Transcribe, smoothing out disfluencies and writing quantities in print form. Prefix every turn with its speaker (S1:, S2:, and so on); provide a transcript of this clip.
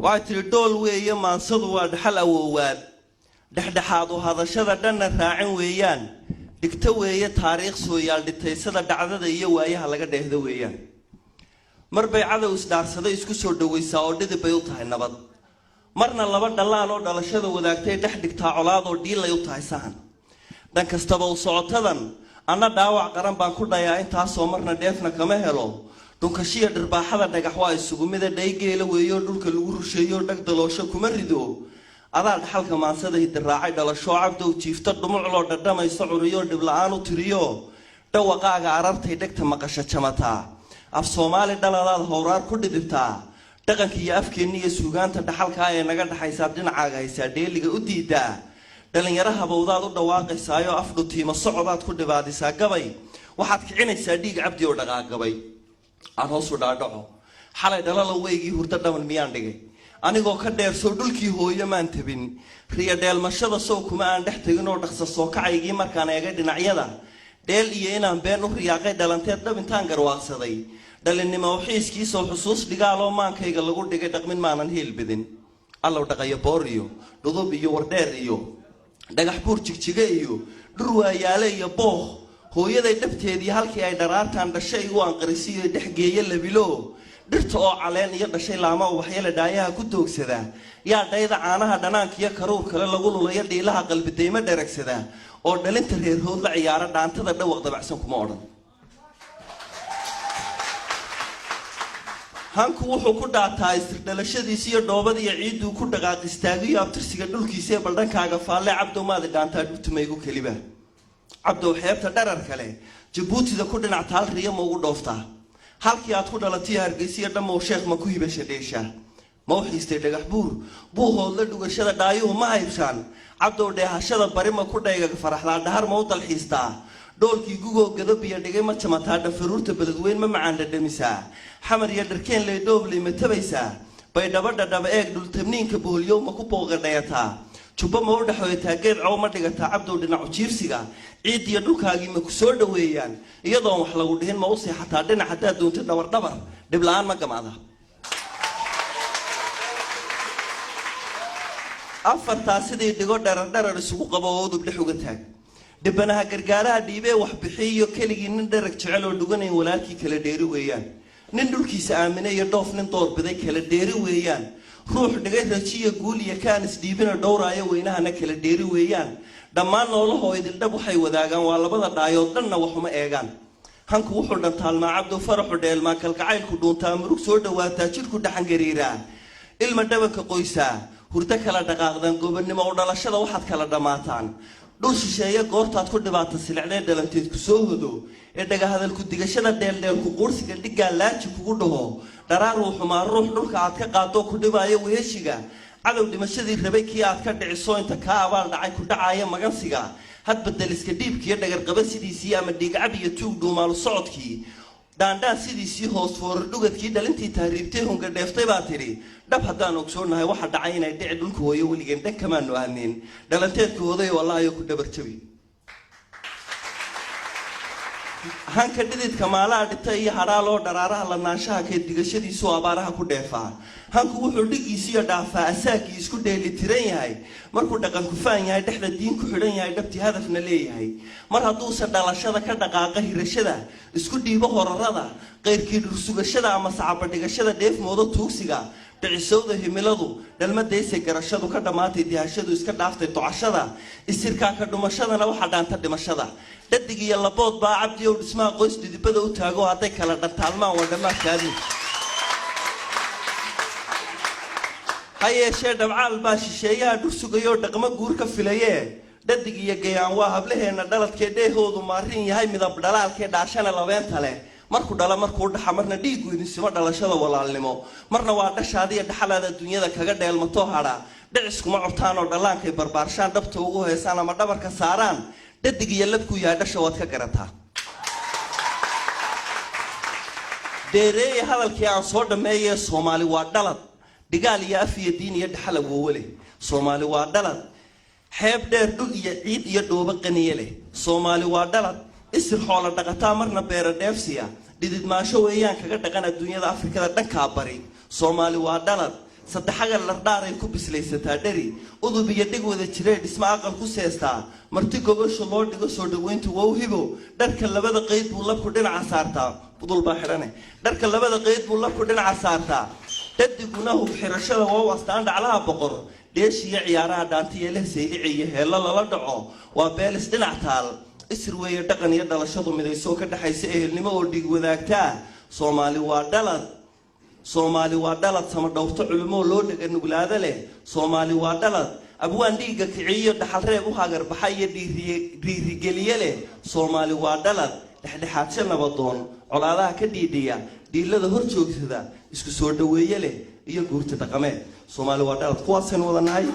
S1: Waxay tidhi: "Dhool weeye maansadu, waa dhaxal awoowaad, dhexdhexaad u hadashada dhanna raacin weeyaan, dhigto weeye taariikh sooyaal, dhitaysada dhacdada iyo waayaha laga dheehdo weeyaan. Mar bay cadow isdhaarsaday isku soo dhawaysaa oo dhidib bay u tahay nabad. Marna laba dhallaan oo dhalashada wadaagtay dhex dhigtaa colaad oo dhiilay u tahay sahan. Dhan kastaba u socotadan anna dhaawac qaran baan ku dhayaa intaasoo, marna dheefna kama helo. Dhunkashiya dhirbaaxada dhagax waa isugu mida, dhaygeela weeyo dhulka lagu rusheeyo, dhag daloosho kuma rido. Adaa dhaxalka maansada hidiraacay dhalasho, Cabdow, jiifta dhumucloo dhadhamayso, curiyo dhibla-aan u tiriyo, dhawaqaaga arartay dhegta maqasha jamataa. Af Soomaali dhaladaad howraar ku dhidibtaa, dhaqanka iyo afkeenna iyo suugaanta dhaxalkaa ee naga dhaxaysaa dhinacaaga haysaa, dheeliga u diidaa. Dhalinyaro habowdaad u dhawaaqaysaayo, afdhutiimo socodaad ku dhibaadisaa gabay. Waxaad kicinaysaa dhiig Cabdi oo dhaqaaqgabay." Aan hoosu dhaadhaco. Xalay dhalala weygii hurdo dhaban miyaan dhigay? Anigoo ka dheersoo dhulkii hooyo maan tabin? Riyo dheelmashada sow kuma aan dhex tegin oo dhaqsa soo kacaygii markaan eegay dhinacyada, dheel iyo inaan been u riyaaqay dhalanteed dhab intaan garwaaqsaday, dhalinnimo xiiskiisoo xusuus dhigaaloo maankayga lagu dhigay dhaqmin maanan hiil bidin? Allow dhaqayo boor iyo dhudub iyo wardheer iyo dhagax buur, Jigjige iyo dhurwaayaale iyo Bookh, hooyaday dhabteedii halkii ay dharaartaan dhashay igu anqarisiyo dhex geeye labilo, dhirta oo caleen iyo dhashay laama ubaxyale dhaayaha ku doogsada, yaa dhayda caanaha dhanaanka iyo karuur kale lagu lulayo, dhiilaha qalbidaymo dheragsada oo dhalinta reerhood la ciyaara dhaantada dhawaq dabacsan kuma odhan." Hanku wuxuu ku dhaataa isir dhalashadiisa iyo dhoobadiiyo ciidduu ku dhaqaaq istaagiyo abtirsiga dhulkiisa ee baldhankaaga faalle. Cabdow, maadi dhaantaa dhubtumaygu keliba? Cabdow, xeebta dharar kale Jabuutida ku dhinac taal riyo ma ugu dhooftaa? Halkii aad ku dhalatiyo Hargeysiyo dhammow sheekh ma ku hibasha dheeshaa? Ma u xiistay Dhagax Buur, Buuhoodla dhugashada? Dhaayuhu ma haybshaan? Cabdow, dheehashada bari ma ku dhayga faraxdaa? Dhahar ma u dalxiistaa? Dhoolkii gugoo gadabiya dhigay ma jamataa? Dhafaruurta Beledweyn ma macaan dhadhamisaa? Xamar iyo Dharkeenley dhoobley ma tabaysaa? Baydhabo dhadhaba eeg, dhultabniinka boholyow ma ku booqadhayataa? Jubbo ma u dhexweetaa? Geed cow ma dhigataa? Cabdow, dhinacu jiirsiga ciid iyo dhulkaagii ma ku soo dhoweeyaan? Iyadoon wax lagu dhihin ma u seexataa dhinac? Haddaad doonto dhabardhabar dhibla-aan ma gamaada? Afartaa sidii dhigo dherar dherar isugu qabo oo udub dhex uga taag. Dhibanaha gargaaraha dhiibee wax bixiyo, keligii nin dherag jecel oo dhuganayn walaalkii kala dheeri weeyaan. Nin dhulkiisa aaminay iyo dhoof nin doorbiday kala dheeri weeyaan. Ruux dhigay rajiya guul iyo kaan isdhiibina dhowraayo weynahana kala dheeri weeyaan. Dhammaan noolahoo idildhab waxay wadaagaan waa labada dhaayood, dhanna waxuma eegaan. Hanku wuxuu dhantaalmaa, Cabdow, faraxu dheelmaa, kalgacaylku dhuuntaa, murug soo dhawaataa, jidhku dhaxangariiraa, ilma dhabanka qoysaa, hurdo kala dhaqaaqdaan, gobonnimo u dhalashada waxaad kala dhammaataan dhul shisheeye goortaad ku dhibaata silicdee, dhalanteed ku soo hodo ee dhagahadalku digashada, dheeldheelku quursiga dhiggaa laaji kugu dhaho, dharaar uu xumaa ruux dhulka aad ka qaadoo ku dhibaayo weheshiga, cadow dhimashadii rabay kii aad ka dhiciso inta kaa abaal dhacay ku dhacaaya magansiga, hadba daliska dhiibkiiyo dhagarqaba sidiisii, ama dhiigcab iyo tuug dhuumaalu socodkii, dhaandhaan sidiisii, hoos foorar dhugadkii, dhalintii tahriibtay hunga dheeftay baa tidhi. Dhab haddaan ogsoonahay waxa dhacay inay dhici dhulka hooyo weligeen dhan kamaanu ahnin, dhalanteedka hoday wallahayo ku dhabar jabi. Hanka dhididka maalaha dhita iyo hadhaaloo dharaaraha ladnaanshaha kee digashadiisuu abaaraha ku dheefaa. Hanku wuxuu dhigiisiyo dhaafaa asaagii isku dheeli tiran yahay markuu dhaqan kufaan yahay, dhexda diin ku xidhan yahay, dhabtii hadafna leeyahay. Mar hadduuse dhalashada ka dhaqaaqa, hirashada isku dhiibo, horarada qayrkii dhursugashada ama sacabadhigashada, dheef moodo tuugsiga, dhicisowda himiladu, dhalmadayse garashadu ka dhammaatay, dihashadu iska dhaaftay docashada, isirkaa ka dhumashadana waxaa dhaanta dhimashada. Dhadig iyo labood baa, Cabdiyow, dhismaha qoys dhidibada u taago, hadday kala dhantaalmaan waa dhammaadkaadi. Ha yeeshee dhabcaal baa shisheeyaha dhur sugayoo dhaqmo guur ka filayee. Dhadig iyo gayaan waa hablaheenna dhaladkee, dheehoodu maarin yahay, midab dhalaalkee, dhaashana labeenta leh, markuu dhala markuu dhaxa, marna dhiiggu idinsimo dhalashada walaalnimo, marna waa dhashaadiyo dhaxalaada adduunyada kaga dheelmato hadha. Dhiciskuma curtaan oo dhallaankay barbaarshaan, dhabta ugu heesaan ama dhabarka saaraan. Dhadig iyo labkuu yahay dhasha waad ka garataa. Dheereeye hadalkii aan soo dhammeeyee, Soomaali waa dhalad dhigaal iyo af iyo diin iyo dhaxal awoowe leh. Soomaali waa dhalad xeeb dheer, dhul iyo ciid iyo dhoobo qaniye leh. Soomaali waa dhalad isir xoola dhaqataa, marna beera dheefsiya, dhididmaansho weeyaan kaga dhaqan adduunyada Afrikada dhankaa bari. Soomaali waa dhalad Saddexagal lardhaaray ku bislaysataa dheri. Udub iyo dhig wada jiree dhismo aqal ku seestaa. Marti gogosha loo dhigo, soo dhaweyntu wow hibo. Dharka labada qeyd buu labku dhinaca saartaa. Budul baa xidhane. Dharka labada qeyd buu labku dhinaca saartaa. Dhadiguna hub xirashada waa u astaan dhaclaha boqor. Dheeshiyo ciyaaraha dhaantiya leh, saylici iyo heello lala dhaco, waa beelis dhinac taal. Isir weeye dhaqan iyo dhalashadu midaysoo ka dhexaysa ehelnimo oo dhiig wadaagtaa. Soomaali waa dhalad. Soomaali waa dhalad sama dhowrto culimo loo dhega nuglaado leh. Soomaali waa dhalad abwaan dhiigga kiciyo, dhaxal reeb u hagarbaxa iyo dhiirigeliye leh. Soomaali waa dhalad dhexdhexaadsho nabadoon, colaadaha ka dhiidhiya, dhiilada hor joogsada, isku soo dhaweeye leh iyo guurta dhaqameed. Soomaali waa dhalad kuwaasaynu wada nahay.